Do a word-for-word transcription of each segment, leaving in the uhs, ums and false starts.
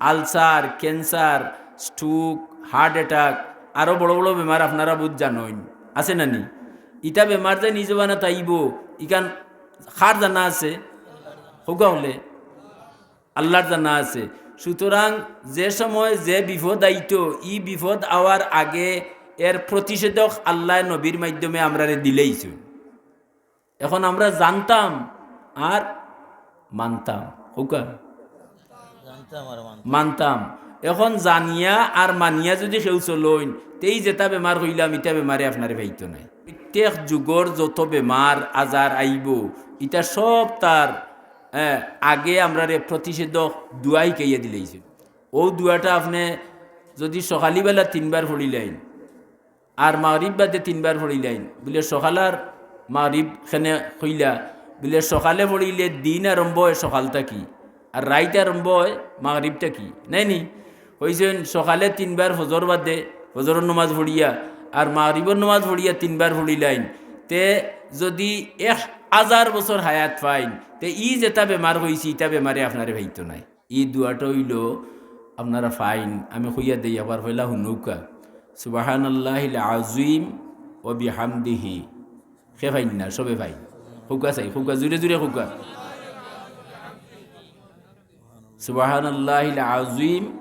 Ulcer, cancer, stroke, heart attack, আরো বড় বড় বেমার আপনারা বুঝ জানইন, আছে না নি? ইতা বেমার যে নিজ বানাত আইবো, ইখান কার জানা আছে? কউক্কা অকলে। আল্লার জানা আছে। সুতরাং যে সময় যে বিপদ আইতো, ই বিপদ আওয়ার আগে এর প্রতিষেধক আল্লায় নবীর মাধ্যমে আমরারে দিলাইছইন। এখন আমরা জানতাম আর মানতাম। কউক্কা? জানতাম আর মানতাম। মানতাম। এখন জানিয়া আর মানিয়া যুদি কেউ চলইন, তে ই যেতা বেমার কইলাম, ইতা বেমারে আপনারে পাইতো নায়। প্রত্যেক যুগর যত বেমার আজার আইবো, ইতা সব তার, এ, আগে আমরারে প্রতিষেধক দোয়া হিকাইয়া দিলাইছে। অউ দোয়াটা আপনে যুদি সকালিবেলা তিনবার পড়িলাইন, আর মাগরিব বাদে তিনবার পড়িলাইন, বুলে সকাল আর মাগরিব কেনে কইলা, বুলে সকালে পড়িলে দিন আরম্ভ অয় সকাল থাকি, আর রাইত আরম্ভ অয় মাগরিব থাকি, নায় নি? কইছইন সকালে তিনবার ফজর বাদে, ফজরর নমাজ পড়িয়া, আর মাগরিবর নমাজ পড়িয়া তিনবার পড়িলাইন, তে যুদি এক হাজার বছর হায়াত পাইন, তে ই যেতা বেমার কইছি, ইতা বেমারে আপনারে পাইতো নায়। ই দোয়াটা অইলো আপনারা পাইন, আমি কইয়া দেই, আবার পয়লা হুনউক্কা। সুবহানাল্লাহিল আযীম ওয়া বিহামদিহি। কে পাইন না? সবে পাইন। কউক্কা চাই, কউক্কা, জুরে জুরে কউক্কা। সুবহানাল্লাহিল আযীম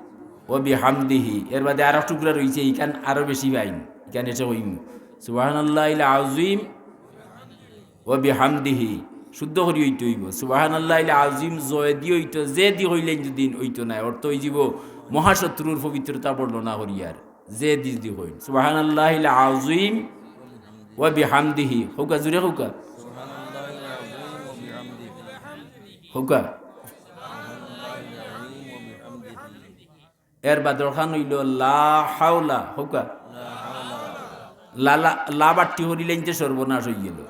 ওয়া বিহামদিহি। এর বাদে আরো টুকরা রইছে, ইখান আরো বেশি পাইন, ইখান এসে কইমু। সুবহানাল্লাহিল আযীম ওয়া বিহামদিহি, শুদ্ধ করি অইতে অইবো। সুবহানাল্লাহিল আযীম জয় দি অইতো, জে দি কইলে যুদি অইতো নায়, অর্থ অইযিবো মহাশত্রুর পবিত্রতা বর্ণনা করিয়ার, জে দি দি কইন। সুবহানাল্লাহিল আযীম ওয়া বিহামদিহি। কউক্কা, জুরে কউক্কা। কউক্কা। এর বাদরখান অইলো লা হাওলা, কউক্কা। লা, লা, লা বাট্টি করিলাইনতে সর্বনাশ অইগেলো।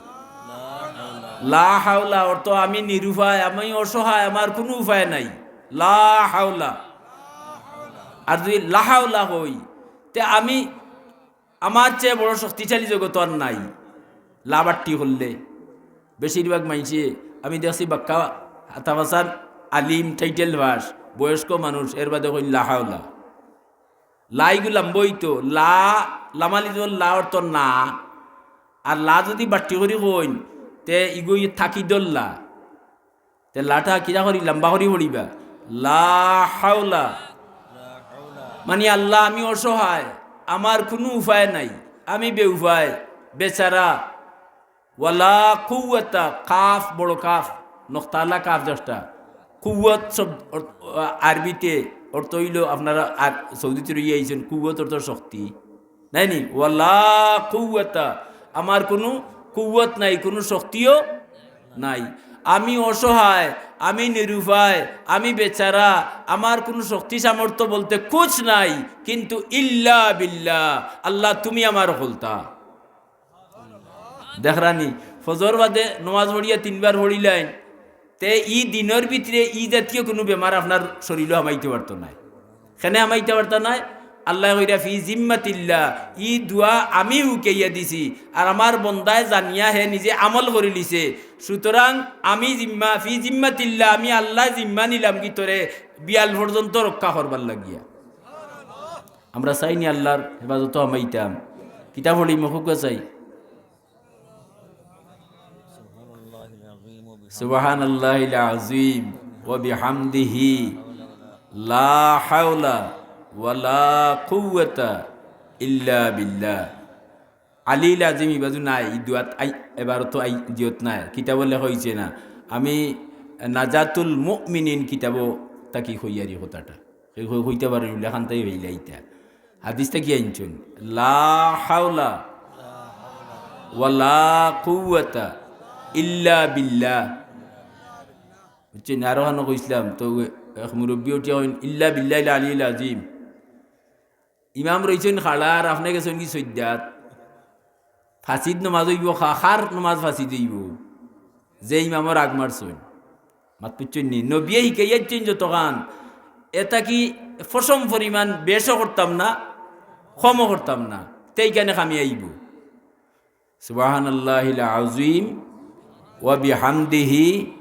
লা হাওলা অর্থ আমি নিরুপায়, আমি অসহায়, আমার কুনু উপায় নাই। লা হাওলা। আর যুদি লা হাওলা কই, তে আমি, আমার চেয়ে বড় শক্তিশালী জগতো আর নাই। লা বাট্টি করলে বেশিরভাগ মাইনষে আমি দেখছি বাক্কা আতাবাসার আলিম, টাইটেল পাস, বয়স্ক মানুষ, এর বাদে কইন লা হাওলা। লা ইগু লাম্বা অইতো, লা, লাম আলিফ জবর লা অর্থ না। আর লা যুদি বাট্টি করি কইন, তে ইগু তাকিদর লা। তে লাটা কিলা করি লাম্বা করি পড়িবা? লা হাওলা। মানি, আল্লাহ, আমি অসহায়, আমার কুনু উপায় নাই, আমি বেউপায়, বেচারা। ওয়ালা কুওয়াতা, কাফ, বড় কাফ, নক্তালা কাফ দশটা। কুওয়াত শব্দ অর-, আরবিতে অর্থ অইলো, আপনারা আর সৌদিতে রইয়া আইছেন, কুওয়াত অর্থ শক্তি, নায় নি? ওয়ালা কুওয়াতা, আমার কুনু কুওয়াত নাই, কুনু শক্তিও নাই। আমি অসহায়, আমি নিরুপায়, আমি বেচারা, আমার কুনু শক্তি সামর্থ্য বলতে কুছ নাই, কিন্তু ইল্লা বিল্লাহ, আল্লাহ তুমি আমার হকলতা। দেখরানি, ফজর বাদে নমাজ পড়িয়া তিনবার পড়িলাইন, তে ই দিনর ভিতরে ই জাতীয় কুনু বেমার আপনার শরীলো হামাইতে পারতো নায়। কেনে হামাইতে পারতো নায়? আল্লায় কইরা, "ফি জিম্মাতিল্লাহ", ই দোয়া আমি হুকাইয়া দিছি, আর আমার বন্দায় জানিয়া হে নিজে আমল করিলিছে। সুতরাং আমি জিম্মা, ফি জিম্মাতিল্লাহ, আমি আল্লায় জিম্মা নিলাম কি তোরে বিয়াল পর্যন্ত রক্ষা করবার লাগিয়া। আমরা চাইনি আল্লার হেফাজতো হামাইতাম। কিতা পড়ি মুখুকা চাই? সুবহানাল্লাহিল আযীম ওয়া বিহামদিহি, লা হাওলা ওয়া লা কুওয়াতা ইল্লা বিল্লাহ। আলিল আযীম ইবাজু নাই, ই দোয়াত আই, এবারও তো আই দিয়ত নাই, কিতাবো লেখা অইছে না। আমি নাজাতুল মুমিনিন কিতাবো থাকি কইয়ারি কথাটা। কেউ কই-, কইতা পারইন, লেখানতাই অইলা ইতা। হাদিস থাকি আনছইন, "লা হাওলা ওয়া লা কুওয়াতা ইল্লা বিল্লাহ।" বুঝছইন? আরো খানো কইছলাম, তো এক মুরব্বি উঠিয়া কইন, "ইল্লা বিল্লাহিল আলিয়্যিল আযীম।" ইমাম রইছইন খাড়া, আর আপনে গেছইন কি সইজ্জাত? ফাসিদ নমাজ অইবো, খা-, খার নমাজ ফাসিদ অইবো, যে ইমামর আগ মারছইন। মাত বুঝছইন নি? নবিয়ে হিকাইয়া দিছইন যতখান, এতা কি ফসম পরিমাণ বেশও করতাম না, কমও করতাম না, তে ইখানে কামি আইবো। সুবহানাল্লাহিল আযীম ওয়া বিহামদিহি